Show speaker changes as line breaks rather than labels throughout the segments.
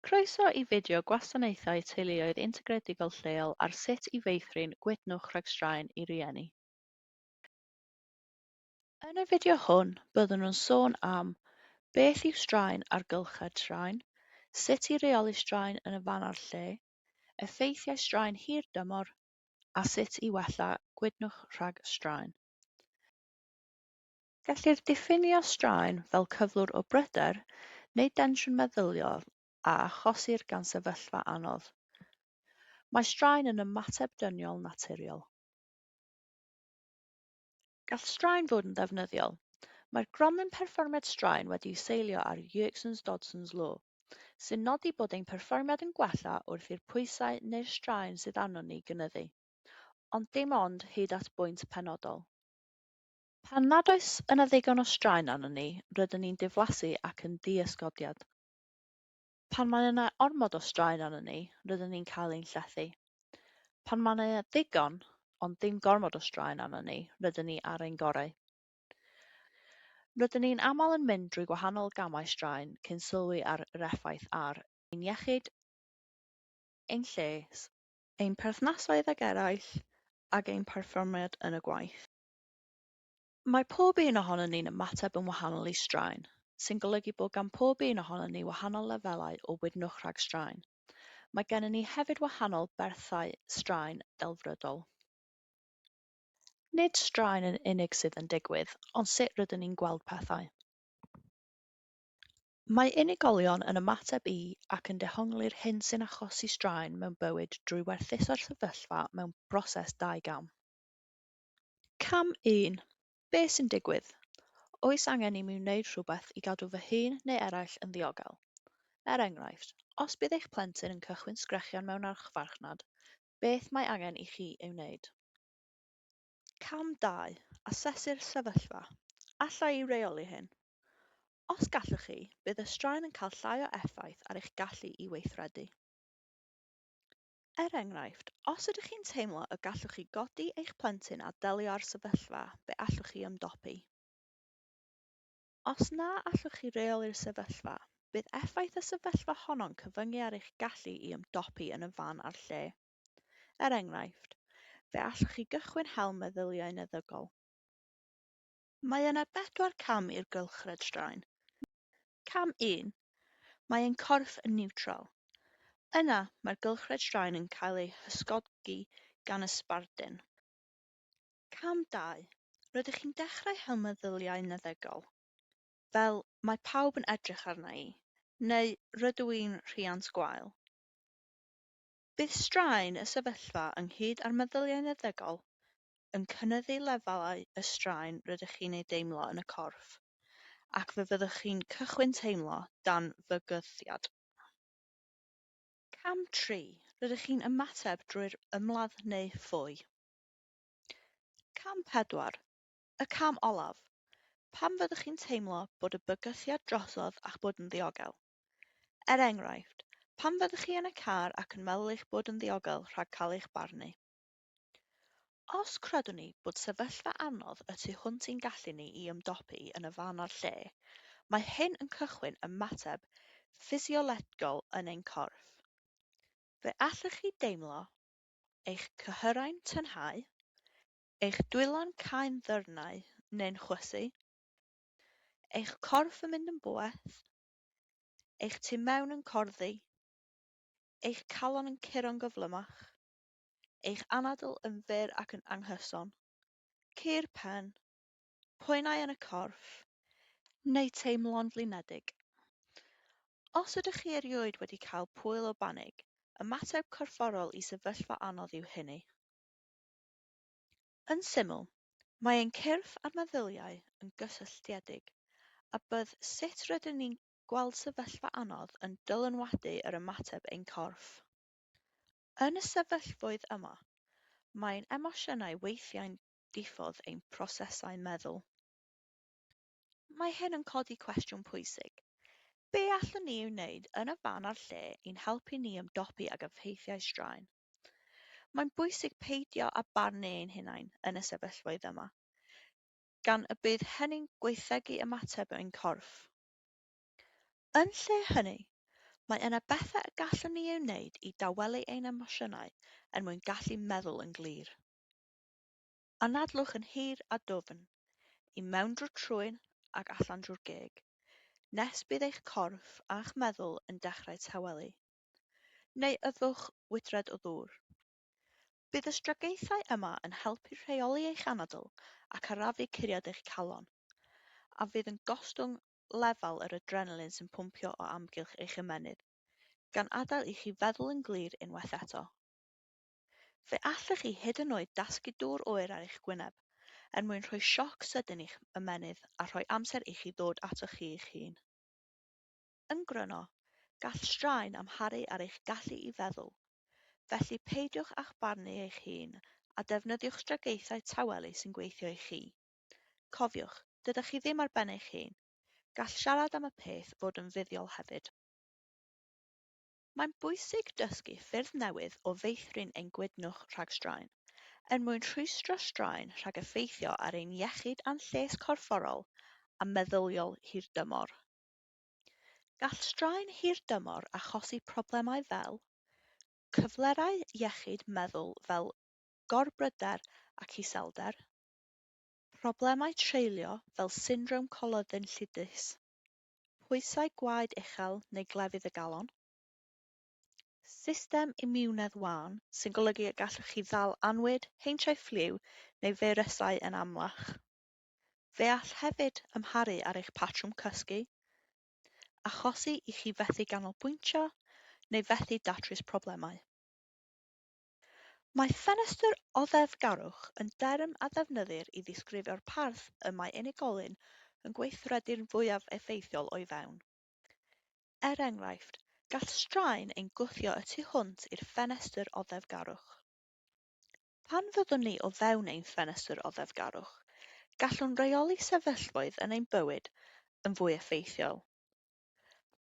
Croeso i fideo Gwasanaethau Teuluoedd Integredigol Lleol ar sut i feithrin gwydnwch rhag straen i rieni. Yn y fideo hwn, byddwn yn sôn am beth yw straen a'r gylched straen, sut i reoli straen yn y fan a'r lle, effeithiau straen hir dymor, a sut i wella gwydnwch rhag straen. Gellir diffinio straen fel cyflwr o bryder neu densiwn meddyliol a achosir gan sefyllfa anodd. Mae straen yn ymateb dyniol naturiol. Gall straen fod yn ddefnyddiol. Mae'r gromlin perfformiad straen wedi'i seilio ar Yerkes-Dodson's Law, sy'n nodi bod ein perfformiad yn gwella wrth i'r pwysau neu'r straen sydd arnon ni gynyddu, ond dim ond hyd at bwynt penodol. Pan nad oes yna ddigon o straen arnon ni, rydyn ni'n diflasu ac yn ddiysgodiad. Pan mae yna ormod o straen arnon ni, rydyn ni'n cael ein llethu. Pan mae yna ddigon, ond ddim gormod o straen arnon ni, rydyn ni ar ein gorau. Rydyn ni'n aml yn mynd drwy gwahanol gamau straen cyn sylwi ar yr effaith ar ein iechyd, ein lles, ein perthnasoedd ag eraill, ac ein perfformiad yn y gwaith. Mae pob un ohonon ni'n ymateb yn wahanol i straen, sy'n golygu bod gan pob un ohonon ni wahanol lefelau o wydnwch rhag straen. Mae gennym ni hefyd wahanol berthau straen delfrydol. Nid straen yn unig sydd yn digwydd, ond sut rydyn ni'n gweld pethau. Mae unigolion yn ymateb i ac yn dehongli'r hyn sy'n achosi straen mewn bywyd drwy werthuso'r sefyllfa mewn proses dau gam. Cam un, Beth sy'n digwydd? Oes angen i mi wneud rhywbeth i gadw fy hun neu eraill yn ddiogel? Er enghraifft, os bydd eich plentyn yn cychwyn sgrechian mewn archfarchnad, beth mae angen i chi ei wneud? Cam 2, Asesu'r sefyllfa. Alla i reoli hyn? Os gallwch chi, bydd y straen yn cael llai o effaith ar eich gallu i weithredu. Er enghraifft, os ydych chi'n teimlo y gallwch chi godi eich plentyn a delio â'r sefyllfa, fe allwch chi ymdopi. Os na allwch chi reoli'r sefyllfa, bydd effaith y sefyllfa honno'n cyfyngu ar eich gallu i ymdopi yn y fan a'r lle. Er enghraifft, fe allwch chi gychwyn hel meddyliau negyddol. Mae yna bedwar cam i'r gylchred straen. Cam 1, Mae ein corff yn niwtral. Yna, mae'r gylchred straen yn cael ei hysgogi gan y sbardun. Cam 2, Rydych chi'n dechrau hel meddyliau negyddol, fel 'Mae pawb yn edrych arna i' neu 'Rydw i'n rhiant gwael'. Bydd straen y sefyllfa ynghyd â'r meddyliau negyddol yn cynyddu lefelau y straen rydych chi'n ei deimlo yn y corff, ac fe fyddwch chi'n cychwyn teimlo dan fygythiad. Cam 3, Rydych chi'n ymateb drwy'r ymladd neu ffoi. Cam 4, Y cam olaf, pan fyddwch chi'n teimlo bod y bygythiad drosodd a'ch bod yn ddiogel. Er enghraifft, pan fyddwch chi yn y car ac yn meddwl eich bod yn ddiogel rhag cael eich barnu. Os credwn ni bod sefyllfa anodd y tu hwnt i'n gallu ni i ymdopi yn y fan a'r lle, mae hyn yn cychwyn ymateb ffisiolegol yn ein corff. Fe allwch chi deimlo eich cyhyrau'n tynhau, eich dwylo'n cau'n ddyrnau neu'n chwysu, eich corff yn mynd yn boeth, eich tu mewn yn corddi, eich calon yn curo'n gyflymach, eich anadl yn fyr ac yn anghyson, cur pen, poenau yn y corff, neu teimlo'n flinedig. Os ydych chi erioed wedi cael pwyl o banig, ymateb corfforol i sefyllfa anodd yw hynny. Yn syml, mae ein cyrff a'r meddyliau yn gysylltiedig, a bydd sut rydyn ni'n gweld sefyllfa anodd yn dylanwadu ar ymateb ein corff. Yn y sefyllfaoedd yma, mae ein emosiynau weithiau'n diffodd ein prosesau meddwl. Mae hyn yn codi cwestiwn pwysig. Be allwn ni ei wneud yn y fan a'r lle i'n helpu ni ymdopi ag effeithiau straen? Mae'n bwysig peidio â barnu ein hunain yn y sefyllfaoedd yma, gan y bydd hynny'n gwaethygu ymateb ein corff. Yn lle hynny, Mae yna bethau y gallwn ni ei wneud i dawelu ein emosiynau er mwyn gallu meddwl yn glir. Anadlwch yn hir a dwfn, i mewn drwy'r trwyn ac allan drwy'r geg, nes bydd eich corff a'ch meddwl yn dechrau tawelu. Neu yfwch wydred o ddŵr. Bydd y strategaethau yma yn helpu rheoli eich anadl ac arafu curiad eich calon, a fydd yn gostwng lefel yr adrenalin sy'n pwmpio o amgylch eich ymennydd, gan adael i chi feddwl yn glir unwaith eto. Fe allech chi hyd yn oed dasgu dŵr oer ar eich gwyneb, er mwyn rhoi sioc sydyn i'ch ymennydd a rhoi amser i chi ddod atoch chi eich hun. Yn gryno, gall straen amharu ar eich gallu i feddwl, felly peidiwch â'ch barnu eich hun a defnyddiwch strategaethau tawelu sy'n gweithio i chi. Cofiwch, dydych chi ddim ar ben eich hun. Gall siarad am y peth fod yn fuddiol hefyd. Mae'n bwysig dysgu ffyrdd newydd o feithrin ein gwydnwch rhag straen, er mwyn rhwystro straen rhag effeithio ar ein iechyd a'n lles corfforol a meddyliol hirdymor. Gall straen hirdymor achosi problemau fel cyflyrau iechyd meddwl fel gorbryder ac iselder, problemau treulio fel syndrom coluddyn llidus, pwysau gwaed uchel neu glefyd y galon, system imiwnedd wan, sy'n golygu y gallwch chi ddal annwyd, heintiau ffliw neu feirysau yn amlach. Fe all hefyd amharu ar eich patrwm cysgu, achosi i chi fethu ganolbwyntio neu fethu datrys problemau. Mae ffenestr oddefgarwch yn derm a ddefnyddir i ddisgrifio'r parth y mae unigolyn yn gweithredu'n fwyaf effeithiol o'i fewn. Er enghraifft, gall straen ein gwthio y tu hwnt i'r ffenestr oddefgarwch. Pan fyddwn ni o fewn ein ffenestr oddefgarwch, gallwn reoli sefyllfaoedd yn ein bywyd yn fwy effeithiol.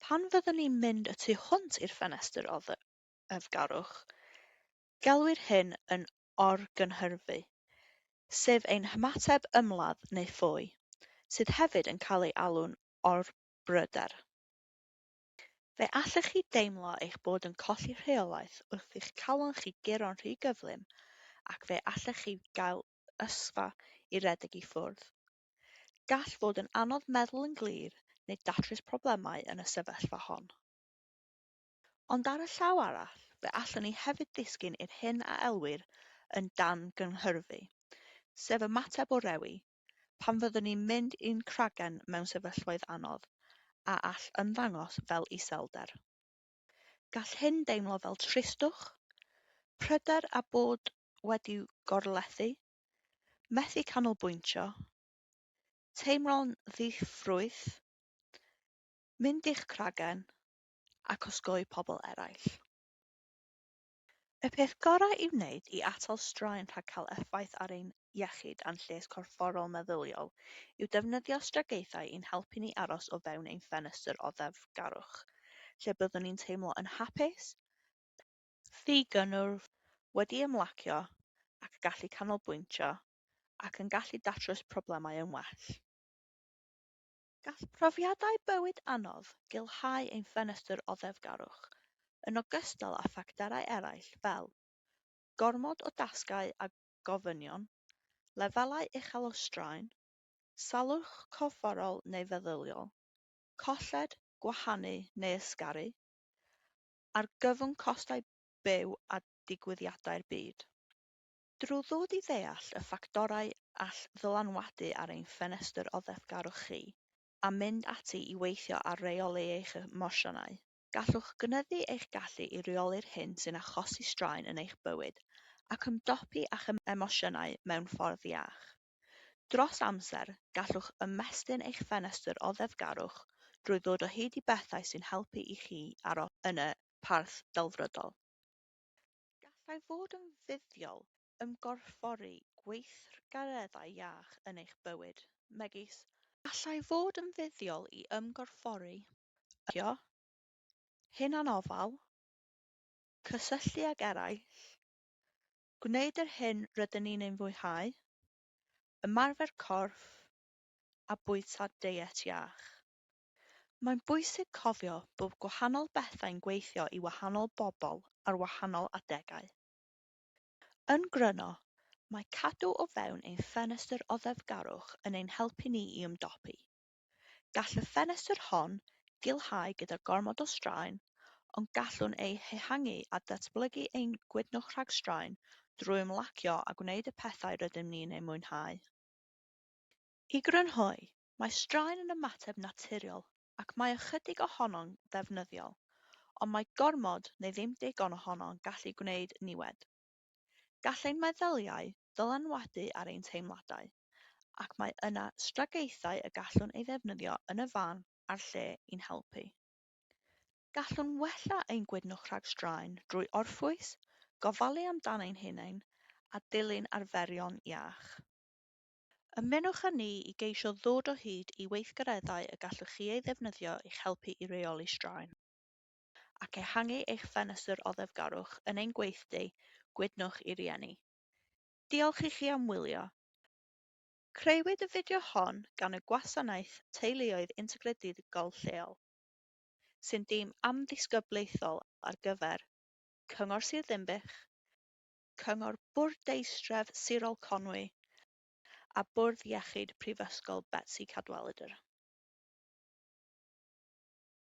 Pan fyddwn ni'n mynd y tu hwnt i'r ffenestr oddefgarwch, gelwir hyn yn orgynhyrfu, sef ein hymateb ymladd neu ffoi, sydd hefyd yn cael ei alw'n orbryder. Fe allech chi deimlo eich bod yn colli rheolaeth wrth i'ch calon chi guro'n rhy gyflym ac fe allech chi gael ysfa i redeg i ffwrdd. Gall fod yn anodd meddwl yn glir neu datrys problemau yn y sefyllfa hon. Ond ar y llaw arall, fe allwn ni hefyd ddisgyn i'r hyn a elwir yn dan-gynhyrfu, sef ymateb o rewi, pan fyddwn ni'n mynd i'n cragen mewn sefyllfaoedd anodd, a all ymddangos fel iselder. Gall hyn deimlo fel tristwch, pryder a bod wedi'w gorlethu, methu canolbwyntio, teimlo'n ddiffrwyth, mynd i'ch cragen, ac osgoi pobl eraill. Y peth gorau i'w wneud i atal straen rhag cael effaith ar ein iechyd a'n lles corfforol meddyliol yw defnyddio strategaethau i'n helpu ni aros o fewn ein ffenestr oddefgarwch, lle byddwn ni'n teimlo yn hapus, ddigynnwrf, wedi ymlacio ac gallu canolbwyntio, ac yn gallu datrys problemau yn well. Gall profiadau bywyd anodd gulhau ein ffenestr oddefgarwch, yn ogystal â ffactorau eraill fel gormod o dasgau a gofynion, lefelau uchel o straen, salwch corfforol neu feddyliol, colled, gwahanu neu ysgaru, argyfwng costau byw a digwyddiadau'r byd. Drwy ddod i ddeall y ffactorau all ddylanwadu ar ein ffenestr oddefgarwch chi, a mynd ati i weithio ar reoli eich emosiynau, gallwch gynyddu eich gallu i reoli'r hyn sy'n achosi straen yn eich bywyd ac ymdopi â'ch emosiynau mewn ffordd iach. Dros amser, gallwch ymestyn eich ffenestr oddefgarwch drwy ddod o hyd i bethau sy'n helpu i chi aros yn y parth delfrydol. Gallai fod yn fuddiol ymgorffori gweithgareddau iach yn eich bywyd, megis Gallai fod yn fuddiol i ymgorffori hunanofal, cysylltu ag eraill, gwneud yr hyn rydyn ni'n ei fwynhau, ymarfer corff, a bwyta deiet iach. Mae'n bwysig cofio bod gwahanol bethau'n gweithio i wahanol bobl ar wahanol adegau. Yn gryno, mae cadw o fewn ein ffenestr oddefgarwch yn ein helpu ni i ymdopi. Gall y ffenestr hon gulhau gyda gormod o straen, ond gallwn ei hehangu a datblygu ein gwydnwch rhag straen drwy ymlacio a gwneud y pethau rydym ni'n eu mwynhau. I grynhoi, mae straen yn ymateb naturiol ac mae ychydig ohono'n ddefnyddiol, ond mae gormod neu ddim digon ohono'n gallu gwneud niwed. Gall ein meddyliau ddylanwadu ar ein teimladau, ac mae yna strategaethau y gallwn eu defnyddio yn y fan a'r lle i'n helpu. Gallwn wella ein gwydnwch rhag straen drwy orffwys, gofalu amdan ein hunain, a dilyn arferion iach. Ymunwch â ni i geisio ddod o hyd i weithgareddau y gallwch chi eu ddefnyddio i'ch helpu i reoli straen ac ehangu eich ffenestr oddefgarwch yn ein gweithdy Gwydnwch i Rieni. Diolch i chi am wylio. Crëwyd y fideo hon gan y Gwasanaeth Teuluoedd Integradigol Lleol, sy'n dîm amlddisgyblaethol ar gyfer Cyngor Sir Ddinbych, Cyngor Bwrdeistref Sirol Conwy a Bwrdd Iechyd Prifysgol Betsi Cadwaladr.